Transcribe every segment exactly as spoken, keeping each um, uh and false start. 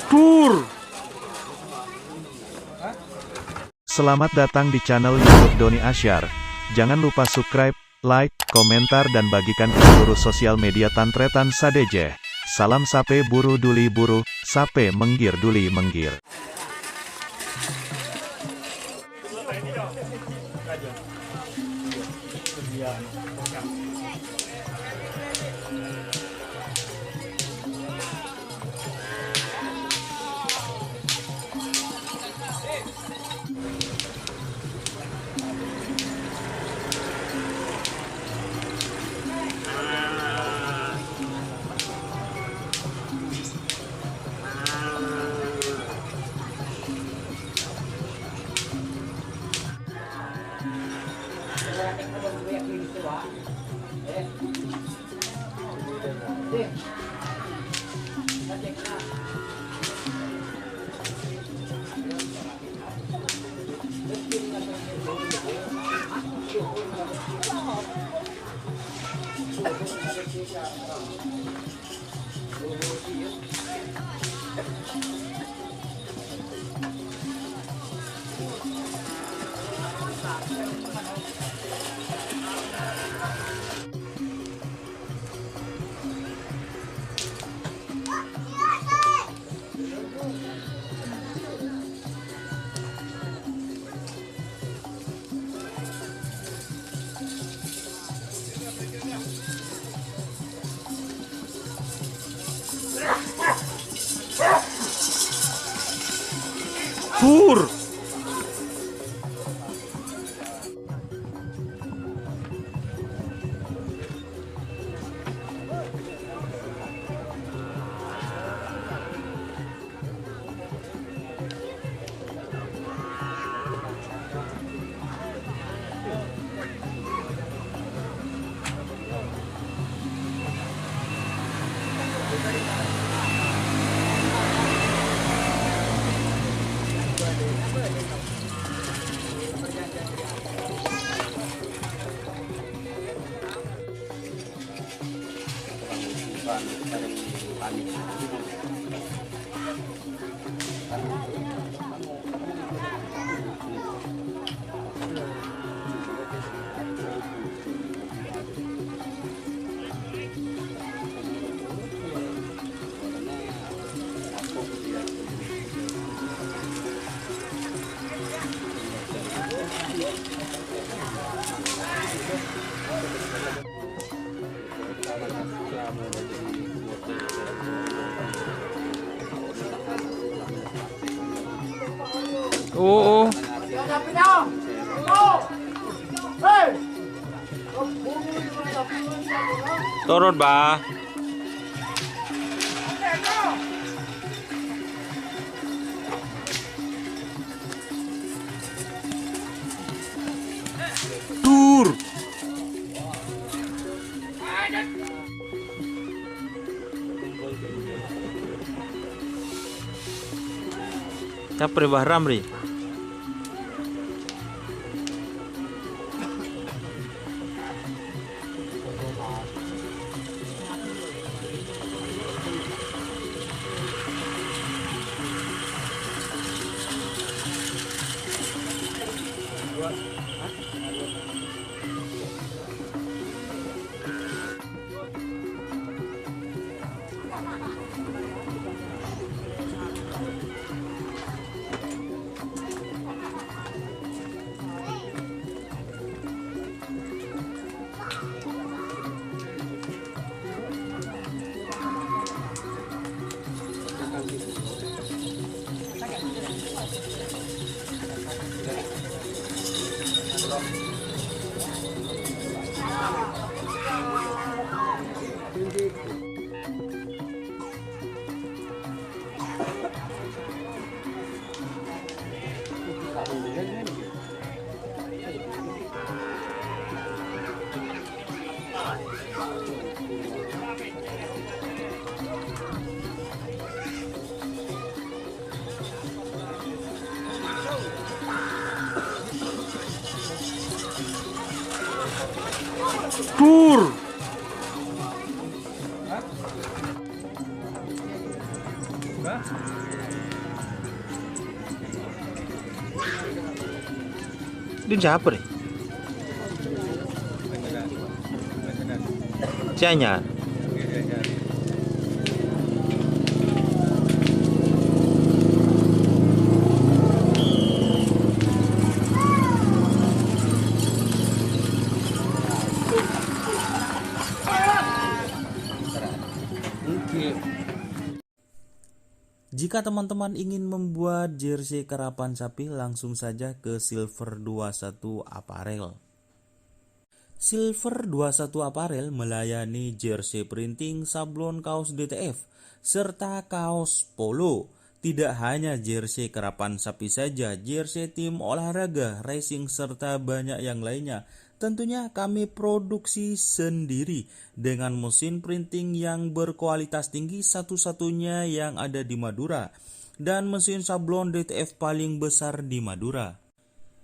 Dur. Selamat datang di channel YouTube Doni Asyar. Jangan lupa subscribe, like, komentar, dan bagikan ke seluruh sosial media tan-tarètan sadhâjâ. Salam sapè buru dhuli buru, sapè mèngghir dhuli mèngghir. Pur. Oh, oh. Turun, Bah. Dur. Capri Bahram ri. Tur. Din sapa, rè? Sè anyar. Jika teman-teman ingin membuat jersey karapan sapi, langsung saja ke Silver dua satu Apparel. Silver dua satu Apparel melayani jersey printing, sablon kaos D T F, serta kaos polo. Tidak hanya jersey karapan sapi saja, jersey tim olahraga, racing, serta banyak yang lainnya. Tentunya kami produksi sendiri dengan mesin printing yang berkualitas tinggi, satu-satunya yang ada di Madura, dan mesin sablon D T F paling besar di Madura.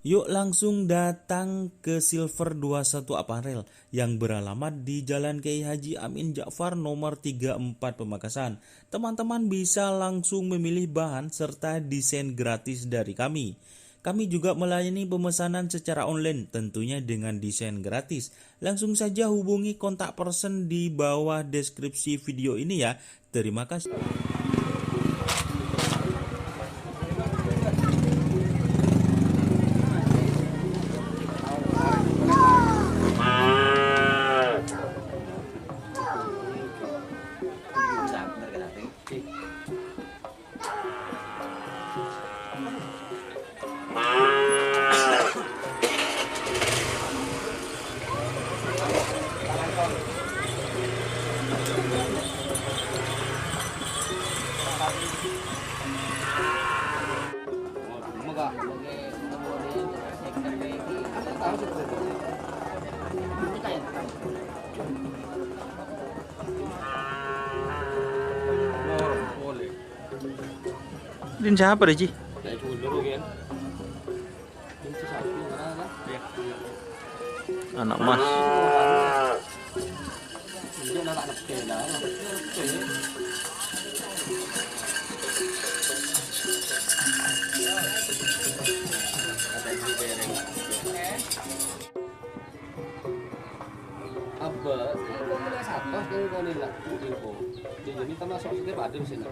Yuk langsung datang ke Silver dua satu Apparel yang beralamat di Jalan Kiai Haji Amin Ja'far nomor tiga empat Pamekasan. Teman-teman bisa langsung memilih bahan serta desain gratis dari kami. Kami juga melayani pemesanan secara online, tentunya dengan desain gratis. Langsung saja hubungi kontak person di bawah deskripsi video ini ya. Terima kasih. Din sapa, Ji? Anak Mas. Abâ', engko' molaè satos, engko' nèla, engko'. Jadi, termasuk setiap ada di sini.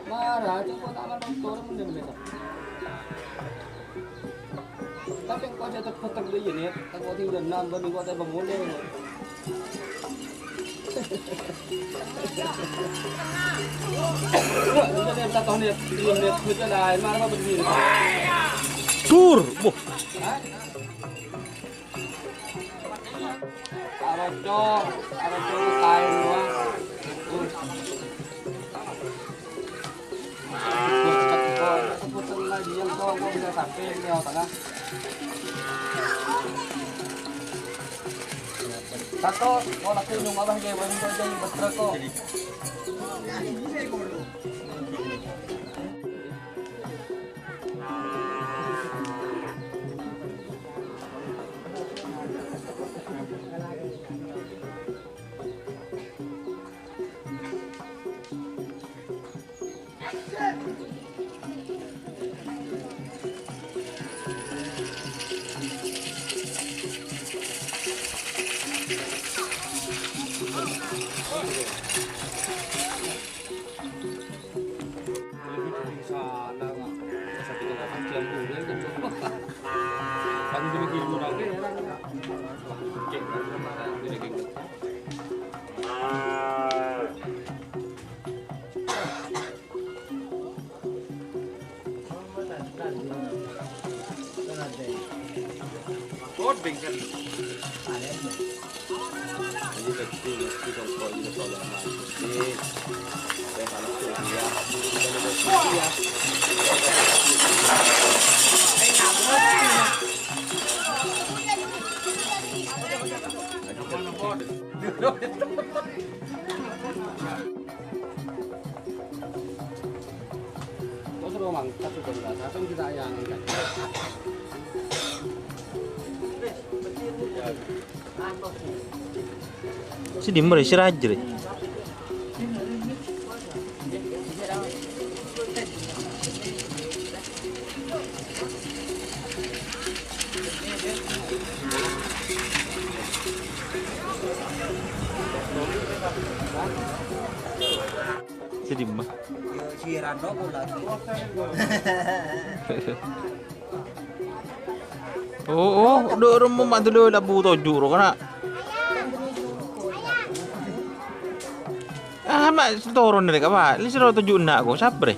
Mara, coba tak aman motor, mending besok. Tapi engko' aja tek-, tek dulu ya, Nit. Engko' tinggal nambah, engko' tak bangun deh. Wah, ini ada satu Nit, iya, Nit, betul lah, emang apa begini? Tur, boh. Hah? Aroco, aroco kain doang. Uh. Cepet, cepet, cepet. Cepet lagi, yang kau, kau bisa sampai ini, oh, tengah. Satu, kau lagi nunggu abah, kayak, bang, kau jadi betrek, kok. Kok suruh mangkat sudah enggak, siapa yang kita yang angkat? Sè dimma rè, sè rajâ rè. Sè dimma? Yo, sè rano pula. Oh, oh, dhu' remma madhâlâ labu toju' ro kana'. Ah, ma' toron rè, Ka', Pa'. Li sèro toju' enna' ko, sabbhâr rè.